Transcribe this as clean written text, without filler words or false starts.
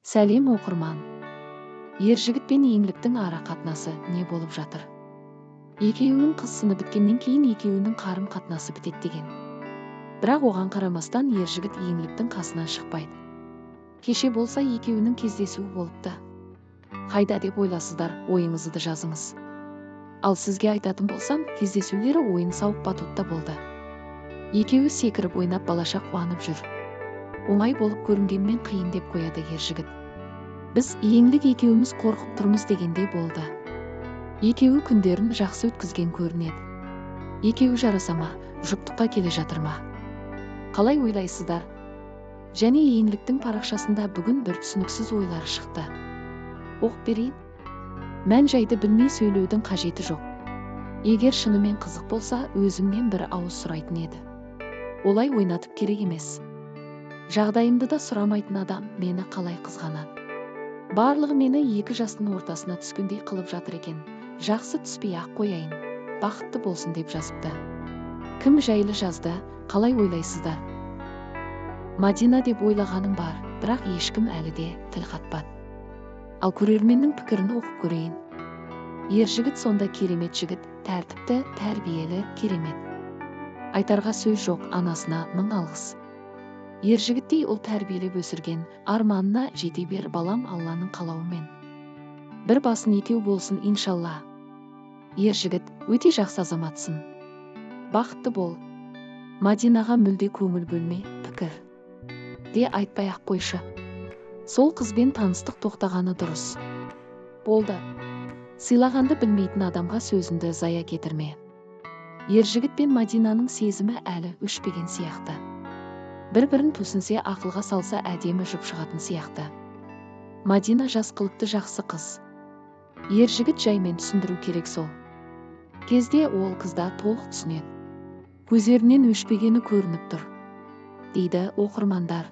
Сәлем, оқырман! Ержігіт пен Еңліктің ара қатынасы не болып жатыр? Екеуінің қыз сыны біткеннен кейін екеуінің қарым қатынасы бітеді деген. Бірақ оған қарамастан Ержігіт Еңліктің қасынан шықпайды. Кеше болса, екеуінің кездесуі болыпты. Қайда деп ойласыздар? Ойыңызды жазыңыз. Ал сізге айтатын болсам, кездесулері ойын сауық батутта болды. Екеуі секіріп ойнап, балаша қуанып жүр. Оңай болып көрінгенмен, қиын деп қояды Ержігіт. Біз Еңлік екеуміз қорқып тұрмыз дегендей болды. Екеуі күндерін жақсы өткізген көрінеді. Екеуі жараса ма, жұптыққа келе жатыр ма, қалай ойлайсыздар? Және Еңліктің парақшасында бүгін бір түсініксіз ойлары шықты. Оқып берейін. Мән жайды білмей сөйлеудің қажеті жоқ. Егер шынымен қызық болса, өзімнен бір ауыз сұрайтын еді. Олай ойнатып керек емес. Жағдайымды да сұрамайтын адам мені қалай қызғанады? Барлығы мені екі жастың ортасына түскендей қылып жатыр екен. Жақсы, түспей ақ қояйын, бақытты болсын деп жазыпты. Кім жайлы жазды, қалай ойлайсыздар? Мадина деп ойлағаным бар, бірақ ешкім әлі де тіл қатпады. Ал көрерменнің пікірін оқып көрейін. Ержігіт сонда керемет жігіт, тәртіпті, тәрбиелі, керемет. Айтарға сөз жоқ, анасына мың алғыс. Ержігіттей ұл тәрбиелеп өсірген. Арманына жете бер, балам, Алланың қалауымен. Бір басын екеу болсын, иншалла. Ержігіт, өте жақсы азаматсың. Бақытты бол. Мадинаға мүлде көңіл бөлме, пікір де айтпай ақ қойшы. Сол қызбен таныстық тоқтағаны дұрыс болды. Сыйлағанды білмейтін адамға сөзіңді зая кетірме. Ержігіт пен Мадинаның сезімі әлі өшпеген сияқты. Бір бірін түсінсе, ақылға салса, әдемі жұп шығатын сияқты. Мадина жас, қылықты, жақсы қыз. Ержігіт жаймен түсіндіру керек, сол кезде ол қызда толық түсінеді. Көздерінен өшпегені көрініп тұр, дейді оқырмандар.